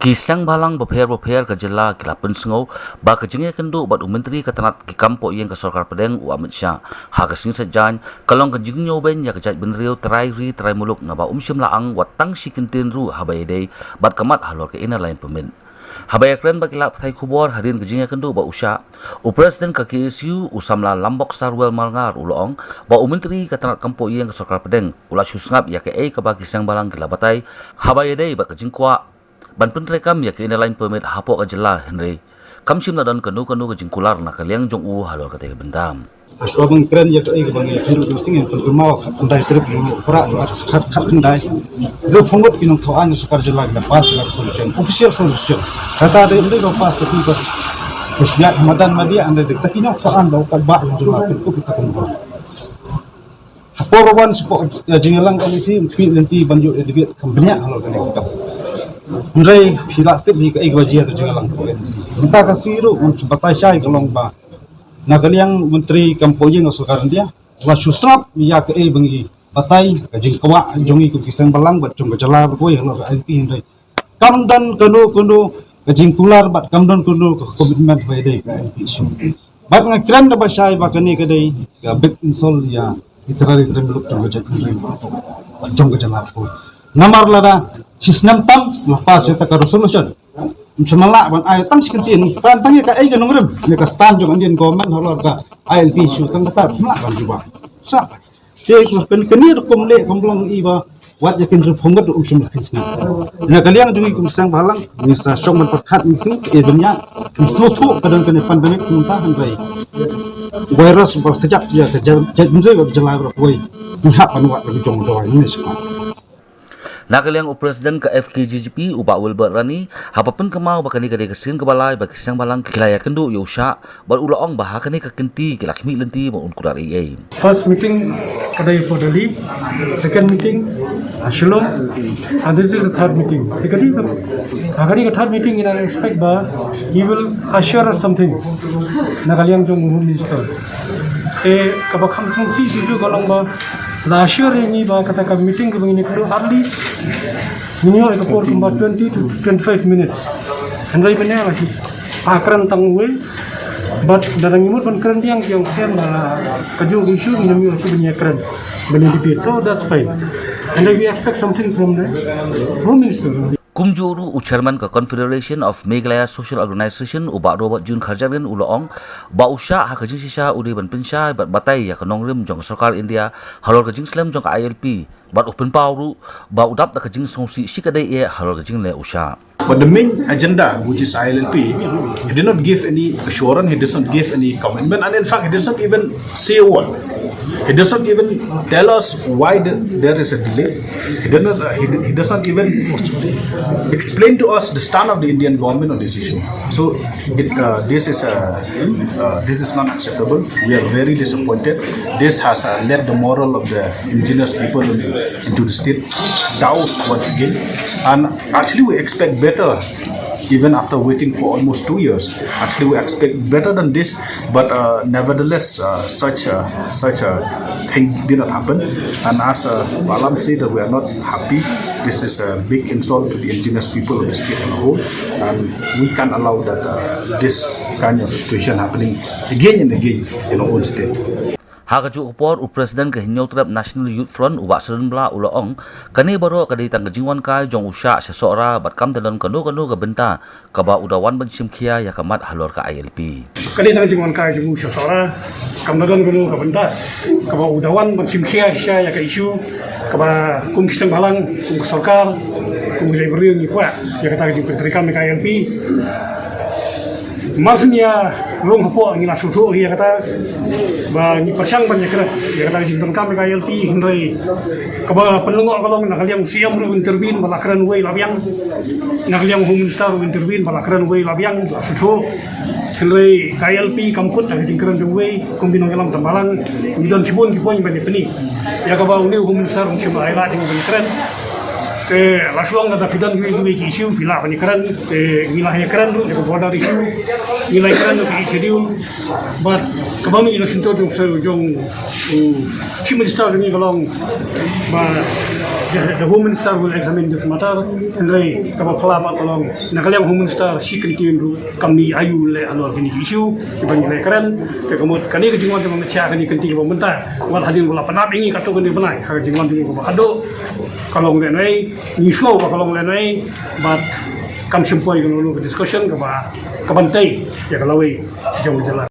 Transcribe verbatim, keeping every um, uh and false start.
Ki seng bhalang bapher bapher ka jylla ki la pynsngew ba ka jingïakynduh bad u Myntri ka tnat ki kam poh ïing ka sorkar pdeng u Amit Shah ha ka sngi Saitjaiñ ka long ka jingñiewbeiñ ïa ka jaitbynriew trai ri trai muluk naba um shym la ang wat tang shi kyntien ruh haba ïadei bad ka mat halor ka Inner Line Permit. Haba ïakren bad ki lad pathai khubor hadien ka jingïakynduh bad u Shah, u President ka K S U u samla Lambok Starwell Marngar u la ong ba u Myntri ka tnat kam poh ïing ka sorkar pdeng u la shu sngap ïa kaei kaba ki seng bhalang ki la batai haba ïadei bad ka jingkwah ban pyntreikam ïa ka Inner Line Permit hapoh ka jylla, hynrei kam shym la don kano kano ka jingkular na ka liang jong u halor katei ka bynta. Hashwa ban kren ïa kaei kaba ngi ïakynduh, sngewbha pynkynmaw, khatkhyndai tarik u Nohprah, khat, khatkhyndai, hynriewphew ngut ki nongthaw aiñ sorkar jylla ki la pass ïa ka resolution, official resolution. Kata dei, ym dei ba pass, te ki pass, pass ïa madan madia, ym dei, te ki nongthaw aiñ ba u paidbah jong jylla, te ki, ki, ki, ki, ki. Ha por ba wan shapoh, eh, jingïalang L A C, ym khmih lynti ban ïoh ïa debate kham bniah halor kane ka kam. Hynrei phi lah tip hi kaei kaba jia ha jingïalang hapoh L A C. Mynta ka sngi ruh ngan shu batai shai ka long ba na ka liang u Myntri kam poh ïing ka sorkar India la shu sngap ïa kaei ba ngi batai, ka jingkwah jong ngi kum ki seng bhalang bad jong ka jylla baroh kawei halor ka I L P, hynrei kam don kano kano ka jingkular bad kam don kano ka commitment ba ïadei ka I L P issue. Bad nga kren da ba shai ba kane ka dei ka big insult ïa ki trai ri trai muluk jong ka jait hynrei bad jong ka jylla baroh. Namar lada shisnem tam la pass ïa kata ka resolution, ym shym la lah ban ai tang shi kyntien, ngi pan tang ïa kaei ka nongrim, ïa ka stand jong Indian government halor ka I L P issue, tang kata ym lah ban jubab. Sa Te kane, kane ruh kum leh kum long i ba wat ïa kin ruh phungut ruh um shym la kin sngap. Na ka liang jong ngi kum seng bhalang ngi sa shong ban pyrkhat, ngi sngewthuh, ngi sngewthuh ka don kane pandemic mynta, hynrei virus ba la kjat ïa ka jait, jait bynriew bad jylla baroh kawei. Ngi hap ban wad la ki jong doi ngi sngap. Na ka liang u President ka F K J G P u Bah Wilbert Rani haba pynkynmaw ba kane ka dei ka sien kaba lai ba ki seng bhalang ki la ïakynduh ïa u Shah, bad u la ong ba ha kane ka kynti ki la khmih lynti ba un kular ei ei. First meeting ka dei for Delhi, second meeting, uh, Shillong, and this is the third meeting. Te ka dei ka, ha kane ka third meeting ngi la expect ba he will assure us something na ka liang jong u Home Minister. Te kaba kham sngewsih shuh shuh ka long ba la assure ïa ngi ba kata ka meeting kaba ngin ïakynduh at least ngin ïoh ïa ka por kumba twenty to twenty-five minutes. Hynrei mynne la shu, ah, kren tang uwei. Bad lada ngi mut ban kren biang, ki ong shen ba la kajuh ka issue ngin ym ïoh shuh ban ïakren, ban ïa debate. So that's fine. And then we expect something from the Home Minister. Kumjuh ruh u Chairman ka Confederation of Meghalaya Social Organisation u Bah Robert June Kharjahrin u la ong ba u Shah ha ka jingshisha u dei ban pynshai bad batai ïa ka nongrim jong ka sorkar India halor ka jingslem jong ka I L P, bad u pynpaw ruh ba u dap da ka jingsngewsih shikatdei eh halor ka jingleh u Shah. But the main agenda, which is I L L P, he did not give any assurance, he does not give any commitment, and in fact, he does not even say a word. He does not even tell us why the, there is a delay. He does not, uh, he, he does not even explain to us the stand of the Indian government on this issue. So it, uh, this is, uh, uh, this is not acceptable. We are very disappointed. This has, uh, led the moral of the indigenous people in, into the state down once again. And actually, we expect better, even after waiting for almost two years. Actually, we expect better than this, but, uh, nevertheless, uh, such a, such a thing did not happen. And as, uh, Bah Lam said, that we are not happy. This is a big insult to the indigenous people of the state on the whole, and we can't allow that, uh, this kind of situation happening again and again in our own state. Ha kajuh ka por, u President ka Hynñiewtrep National Youth Front u Bah Seren Blah u la ong, kane baroh ka dei tang ka jingwan kai jong u Shah sha Sohra bad kam da don kano kano ka bynta kaba u da wan ban shim khia ïa ka mat halor ka I L P. Ka dei tang ka jingwan kai jong u sha Sohra, kam da don kano ka bynta kaba u da wan ban shim khia shisha ïa ka issue kaba kum ki seng bhalang, kum ka sorkar, kum ka jaitbynriew ngi kwah ïa kata ka jingpyntreikam ïa ka I L P. Mar shen ïa rung hapoh ngi la sngewthuh ïa kata ba ngi pyrshang ban ïakren ïa kata ka jingdonkam ïa ka I L P, hynrei kaba pynlyngngoh ka long na ka liang u C M ruh u intervene ba la kren uwei la biang, na ka liang u Home Minister ruh u intervene ba la kren uwei la biang, la sngewthuh. Hynrei ka I L P kam kut da ka jingkren jong uwei. Kum ki nongïalam seng bhalang ngi don shibun ki point ban ïa pyni ïa kaba une u Home Minister um shym la ai lad ïa ngi ban ïakren. Te la shu ong lada phi don kiwei kiwei ki issue phi lah ban ïakren. Te ngi la ïakren ruh ïa ka border issue, ngi la ïakren ruh ka Eighth Schedule. Bad kaba mih na shyntur jong u Chief Minister jong ngi ka long ba The, the Home Minister will examine this matter. Hynrei kaba phylla pat ka long, na ka liang Home Minister shi kyntien ruh kam mih aiu leh halor kine ki issue kiba ngi leh kren. Te ka mut kane ka jingwan jong nga sha kane ka kyntien kaba mynta, wat hadien ba la pynap ïa ngi katto katne bnai, ha ka jingwan jong nga kaba haduh ka long lehnohei, ngi sngew ba ka long lehnohei, bad kam shym poi kano kano ka discussion kaba, ka ban tei ïa ka lawei jong ka jylla.